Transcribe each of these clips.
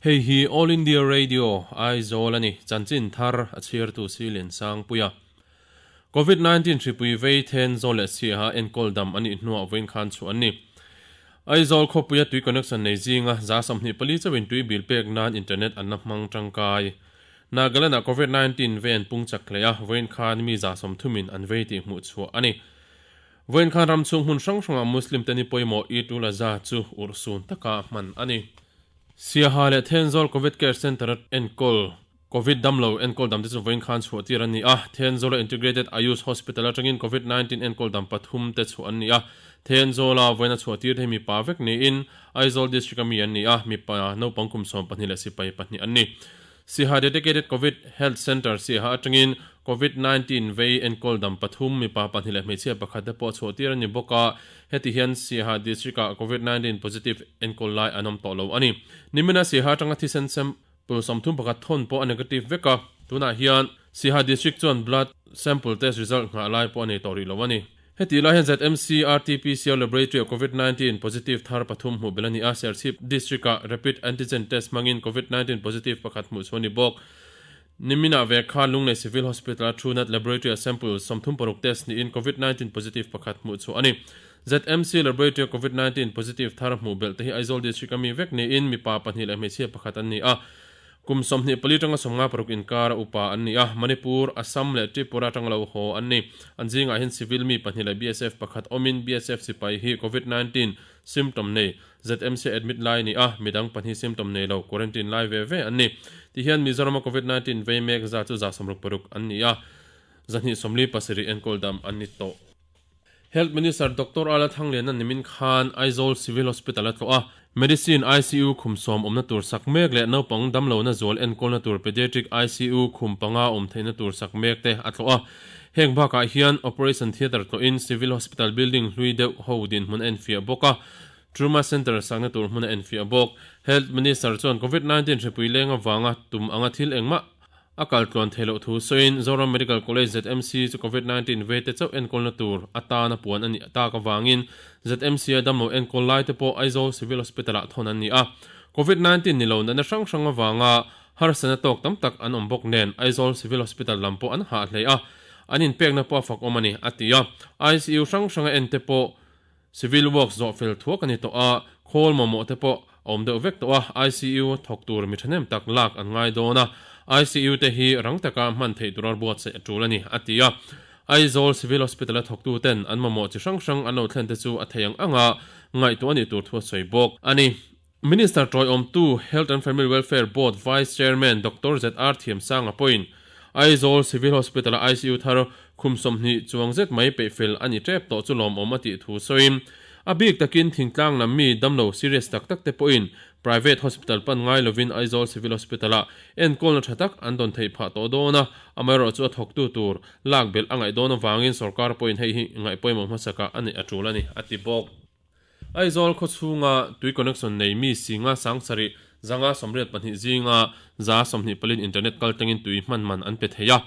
Hei hi All India Radio, Aizawl a ni. Chanchin thar a chhiartu Silian Sangpuia. Covid 19 hripui vei then zawl leh siaha enkawl dam a nih hnuah vawiin khan chhuah an ni. Aizawl khawpuia tui connection nei zinga 24 chauhin tui bil pek nan internet an la hmang tangkai. Nagaland-ah Covid 19 vei an pung chak hle a, vawiin khan mi 30% an vei tih hmuh chhuah a ni. Vawiin khan ram chhung hmun hrang hrangah Muslim te ni pawimawh Eid ul Azha chu urhsun taka hman a ni. Siaha leh Thenzawl Covid Care Centre-a enkawl Covid damlo enkawl damte chu vawiin khan chhuah tir an ni a. Thenzawla Integrated Ayush Hospital atangin Covid 19 enkawl dam pathum te chhuah an ni a. Thenzawla vawiin a chhuah tir te hi mipa vek niin Aizawl District a mi an ni a, mipa naupang kum 12 leh sipai pahnih an ni. Siaha Dedicated Covid Health Centre Siaha atangin Covid 19 vei enkawl dam pathum, mipa pahnih leh hmeichhia pakhat te pawh chhuah tir a ni bawk a, heti hian Siaha District ah Covid 19 positive enkawl lai an awm tawh lo a ni. Nimina Siaha atanga thisen sample 31 thawn pawh a negative vek a, tunah hian Siaha District chuan blood sample test result nghah lai pawh a nei tawh rih lo a ni. Heti lai hian ZMC RT-PCR Laboratory ah Covid 19 positive thar pathum hmuh belh a ni a, Serchhip District ah Rapid Antigen Test hmangin Covid 19 positive pakhat hmuh chhuah a ni bawk. Niminah ve khan Lunglei Civil Hospital a Truenat Laboratory ah sample 36 test niin Covid 19 positive pakhat hmuh chhuah a ni. ZMC Laboratory a Covid 19 positive thar hmuh belh te hi Aizawl District a mi vek niin mipa pahnih leh hmeichhia pakhat an ni a. Kum 24 tanga 56 inkar a upa an ni a, Manipur, Assam leh Tripura atanga lo haw an ni. An zingah hian civil mi pahnih leh BSF pakhat awmin BSF sipai hi Covid 19 symptom nei ZMC admit lai a ni a, midang pahnih symptom nei lo quarantine lai ve ve an ni. Tihian Mizorama Covid 19 vei mek zat chu 66 an ni a, 247 enkawl dam an ni tawh. Health Minister Doctor Ala Thangliana nimin khan Aizawl Civil Hospital a tlawh a, Medicine ICU khum sawm awmna tur sak mek leh naupang damlohna zual enkawlna tur Pediatric ICU khum panga awm theihna tur sak mek te a tlawh a. Heng bakah hian Operation Theatre tlawhin Civil Hospital building hlui deuh ho dinhmun a enfiah bawk a, Trauma Centre sakna tur hmun a enfiah bawk. Health Minister chuan Covid 19 hripui leng avanga tum anga thil engmah A kal tluan theih loh thu sawiin Zoram Medical College, ZMC, chu Covid 19 vei te chauh enkawlna tur atana puan a nih tak avangin ZMC a damlo enkawl lai te pawh Aizawl Civil Hospital ah thawn an ni a. Covid 19 ni lo natna hrang hrang avanga harsatna tawk tam tak an awm bawk nen Aizawl Civil Hospital lam pawh an hah hle a, an inpekna pawh a fakawm a ni, a ti a. ICU hrang hranga en te pawh Civil works zawh fel thuak a ni tawh a, khawl mamawh te pawh a awm deuh vek tawh a, ICU thawk tur mi thahnem tak lak an ngai dawn a, ICU te hi rang taka hman theih tura buatsaih a tul a ni, a ti a. Aizawl Civil Hospital-a thawktu ten an mamawh chi hrang hrang an lo thlen te chu a thei ang anga ngaihtuah a nih tur thu a sawi bawk a ni. Minister tawiawmtu Health and Family Welfare Board Vice Chairman Doctor ZR Thiamsanga pawhin Aizawl Civil Hospital-a ICU thar khum 20 chuang zet mai peihfel a ni tep tawh chu lawmawm a tih thu sawiin, a bik takin thingtlang lam mi damlo serious tak tak te pawhin private hospital pan ngai lovin Aizawl Civil Hospital-ah enkawlna tha tak an dawn theih phah tawh dawn a, amaherawhchu a thawktu tur lak belh a ngaih dawn avangin sorkar pawhin hei hi ngaihpawimawh hmasakah a neih a tul a ni, a ti bawk. Aizawl khawchhunga tui connection nei mi singa sangsarih 582 zinga 24in internet kal tlangin tui hman man an pe thei a.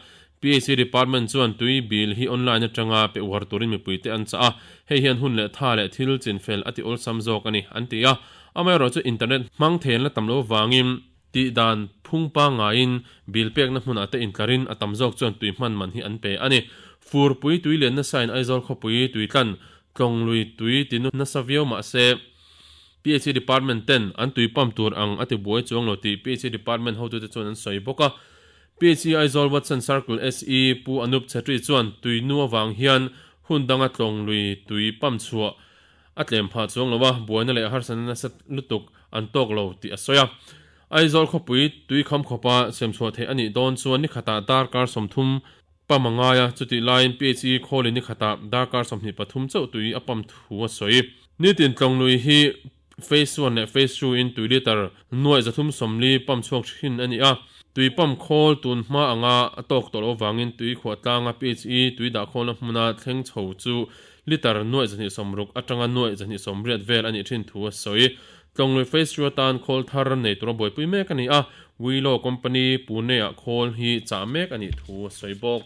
PAC department chuan tui bill hi online atanga pe uar turin mipuite an chah a, hei hian hun leh tha leh thil chinfel a ti awlsam zawk a ni, an ti a. Amaherawhchu internet hmang thei an la tam lo vangin tih dan phung pangaiin bill pekna hmunah te intlarin a tam zawk chuan tui hman man hi an pe a ni. Furpui tui lian nasain Aizawl khawpui tui tlan Tlawnglui tui ti nu nasa viau mah se PHE department ten an tui pump tur ang a ti buai chuang lo tih PHE department hotute chuan an sawi bawk a. PHE Aizawl Watson Circle SE Pu Anup Chhetri chuan tui nu avang hian hun danga tlawnglui tui pump chhuah a tlem phah chuang lo a, buaina leh harsatna nasa lutuk an tawk lo tih a sawi a. Aizawl khawpui tui kham khawpa siamchhuah theih a nih dawn chuan ni khatah darkar 30 Pump a ngai a, chutih laiin PHE khawlin ni khatah darkar 23 chauh tui a pump thu a sawi. Nitin Tlawnglui hi Phase one leh Phase two in tui litre nuaih 340 pump chhuak thin a ni a, tui pump khawl tun hma anga a tawk tawh loh avangin tui khuah tlanga PHE tui dah khawlna hmuna thleng chho chu litre nuaih 260 atanga nuaih 280 vel a nih thin thu a sawi. Tlawnglui Phase two atan khawl thar nei tura buaipui mek a ni a, Willow Company, Pune-ah khawl hi chah mek a nih thu a sawi bawk.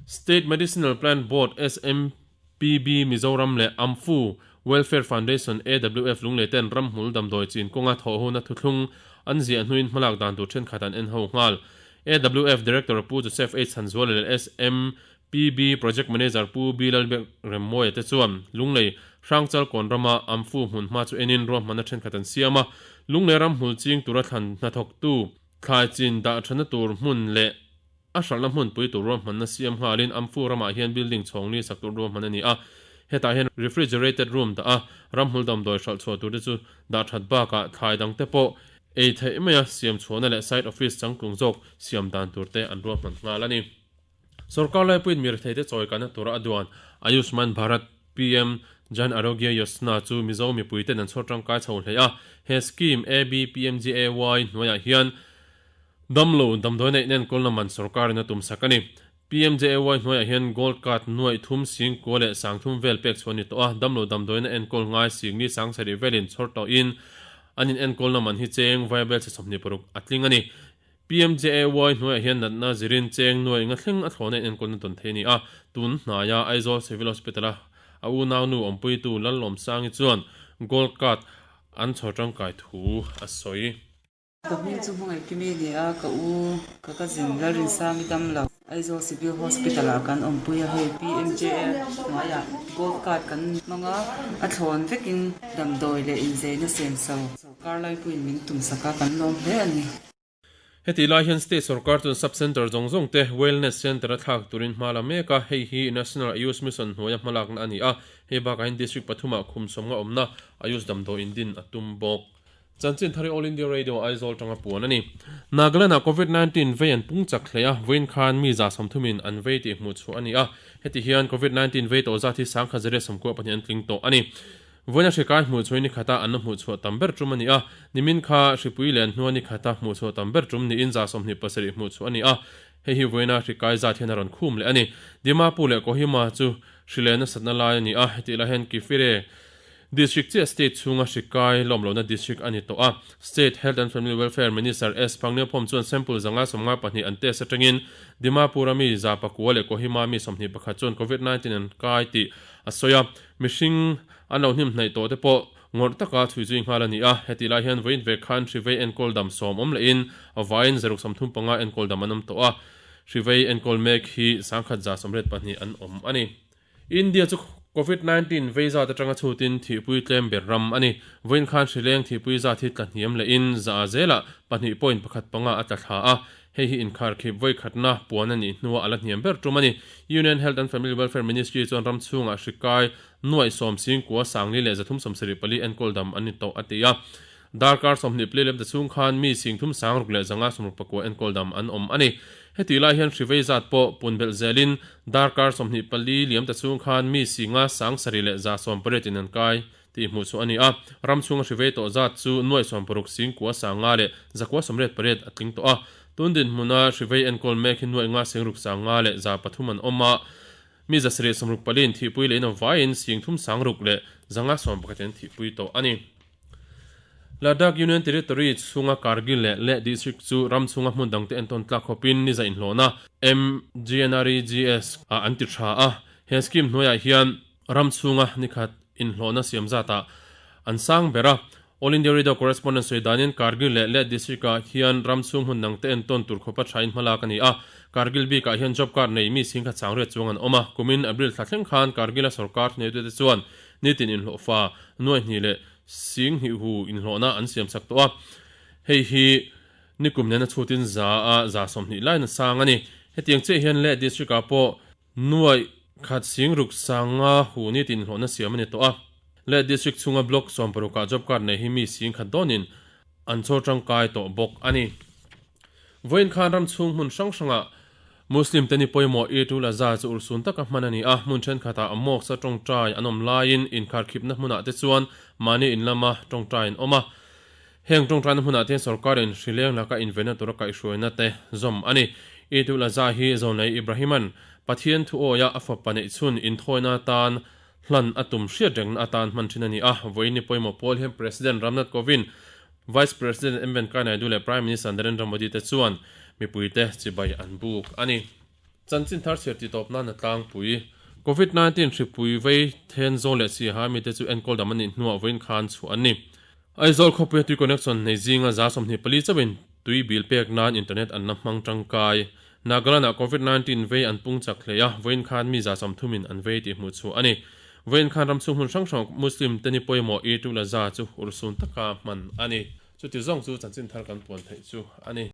State Medicinal Plant Board, SMPB, Mizoram leh AMFU Welfare Foundation, AWF, Lunglei ten ramhmul damdawi chin kawnga thawh huna thuthlung an ziah hnuin hmalak dan tur thenkhat an en ho nghal. AWF Director Pu Joseph H Chhanzuala leh SMPB Project Manager Pu B Lalbiak Remmawia te chuan Lunglei Hrangchal kawn rama Amfu hmunhma chu enin ruahmanna thenkhat an siam a, Lunglei ram hmul ching tura thlan hnathawktu thlai chin dah thana tur hmun leh a hralhna hmunpui tur ruahmanna siam nghalin Amfu ramah hian building chhawng ni sak tur ruahman a ni a, hetah hian refrigerated room dah a, ramhmul damdawi hralh chhuah turte chu dah that bakah thlai dangte pawh ei theih maia siam chhuahna leh site office changtlung zawk siam dan turte an ruahman nghal a ni. Sorkar laipuiin mi retheite chawi kalna tura a duan Ayushman Bharat PM Jan Arogya Yojana chu Mizo mipuiten an chhawr tangkai chho hle a, he scheme ABPMJAY hnuaiah hian Damlo damdawi neih enkawlna man sorkarin a tumsak a ni. PMJAY hnuaiah hian Gold Card nuaih thum sing kua leh sang thum vel pek chhuah a ni tawh a, damlo damdawiina enkawl ngai sing ni sang sarih velin chhawr tawhin an in enkawlna man hi cheng vaibel chhe 26 a tling a ni. PMJAY hnuaiah hian natna zirin cheng nuaih nga thleng a thlawhna in enkawlna dawn thei a ni a, tun hnaia Aizawl Civil Hospital-a a unaunu awmpuitu Lallawmsangi chuan Gold Card an chhawr tangkai thu a sawi. Ka hming chu hmangaih kimi a ni a, ka u ka cousin Lalrinsangi Damlo Aizawl Civil Hospital ah kan awmpui a, hei PMJA hnuaiah Gold Card kan hmang a, a thlawn vekin damdawi leh inzeina senso sorkar laipuiin min tumsak a, kan lawm hle a ni. Hetih lai hian State sorkar chuan Sub Centre zawng zawng te Wellness Centre a thlak turin hma la mek a, hei hi National Ayush Mission hnuaia hmalakna a ni a, hei bakah hian District pathumah khum sawmnga awmna Ayush damdawi indin a tum bawk. Chanchin thari All India Radio Aizawl tanga puan a ni. Nagaland-ah Covid 19 vei an pung chak hle a, vawiin khan mi 130 in an vei tih hmuh chhuah a ni a. Heti hian Covid 19 vei tawh zat hi 1192 an tling tawh a ni. Vawiina hri kai hmuh chhuahin ni khata an la hmuh chhuah tam ber tum a ni a. Nimin kha hripui len hnua ni khata hmuh chhuah tam ber tum niin 27 hmuh chhuah a ni a. Hei hi vawiina hri kai zat hian a rawn khum leh a ni. Dimapur leh Kohima chu hri len nasatna lai a ni a, hetih lai hian Kifire, District chiah state chhunga hri kai lawm lohna district a ni tawh a. State Health and Family Welfare Minister S. Pangniaphawm chuan sample 592 an test atangin Dimapur-a mi 109 leh Kohima mi 21 chuan Covid 19 an kai tih a sawi a. Mihring an lo hnim hnaih tawh te pawh ngawrh taka chhui zui nghal a ni a. Hetih lai hian vawiin ve khan hri vei enkawl dam sawm awm lehin a vaiin 635 enkawl dam an awm tawh a. Hri vei enkawl mek hi 1182 an awm a ni. India chu Covid 19 vei zat atanga chhutin thihpui tlem ber ram a ni. Vawiin khan hrileng thihpui zat hi tla hniam lehin za zelah pahnih point pakhat panga a tla thla a, hei hi inkharkhip vawi khatna puan a nih hnuah a la hniam ber tum a ni. Union Health and Family Welfare Ministry chuan ram chhungah hri kai nuaih sawm singkua sangli leh 374 enkawl dam an ni tawh a ti a. Darkar 24 lem ta chhung khan mi singthum sangruk leh zanga sawmruk pakua enkawl dam an awm a ni. Hetih lai hian hrivei zat pawh pun belh zelin darkar 24 liam ta chhung khan mi singa sang sarih leh 180 in an kai tih hmuh chhuah a ni a. Ram chhunga hrivei tawh zat chu nuaih 60 singkua sanga leh zakua 88 a tling tawh a. Tun dinhmuna hrivei enkawl mek hi nuaih nga singruk sanga leh 300 an awm a. Mi 760 in thihpui leh in a vaiin singthum sangruk leh 511 in thihpui tawh a ni. Ladakh Union Territory chhunga Kargil leh Leh District chu ram chhunga hmun dangte entawn tlak khawpin ni za inhlawhna, MGNREGS, ah an ti tha a. He scheme hnuaiah hian ram chhunga nikhat inhlawhna siam zatah an sang ber a. All India Radio correspondent sawi danin Kargil leh Leh District-ah hian ram chhung hmun dangte entawn tur khawpa thain hmalak a ni a. Kargil bikah hian job card nei mi singkhat sangriat chuang an awm a. Kumin April thla thleng khan Kargil-a sorkar thuneitute chuan nitin inhlawhfa nuai hnih leh sing hnih hu inhlawhna an siam sak tawh a, hei hi nikum nena chhutin za a 20 lain a sang a ni. Hetiang chiah hian Leh District-ah pawh nuai khat sing ruk sanga hu nitin inhlawhna siam a ni tawh a. Leh District chhunga Block 60-ah job card nei hi mi sing khat dawnin an chhawr tangkai tawh bawk a ni. Vawiin khan ram chhung hmun hrang hrangah Muslim te ni pawimawh Eid ul Azha chu urhsun taka hman a ni a, hmun thenkhatah a mosque a tawngtai an awm laiin inkharkhipna hmunah te chuan mahni in lama tawngtai an awm a. Heng tawngtaina hmunah te hian sorkarin hrileng laka invenna tura kaihhruaina te zawm a ni. Eid ul Azha hi Zawnlei Ibrahima'n Pathian thu awia a fapa neihchhun inthawina atan hlan a tum hriat rengna atan hman thin a ni a, vawiin ni pawimawh pawl hian President Ramnath Kovind, Vice President M Venkaiah Naidu leh Prime Minister Narendra Modi te chuan mipuite chibai an buk a ni. Chanchin thar chhiar tih tawp nan a tlangpui. Covid 19 hripui vei then zawl leh siaha mite chu enkawl dam an nih hnuah vawiin khan chhuah an ni. Aizawl khawpuia tui connection nei zinga 24% chauhin tui bill pek nan internet an la hmang tangkai. Nagaland-ah Covid 19 vei an pung chak hle a, vawiin khan mi 30 in an vei tih hmuh chhuah a ni. Vawiin khan ram chhung hmun hrang hrang Muslim te ni pawimawh Eid-ul-Azha chu urhsun taka hman a ni. Chuti zawng chu chanchin thar kan puan theih chu a ni.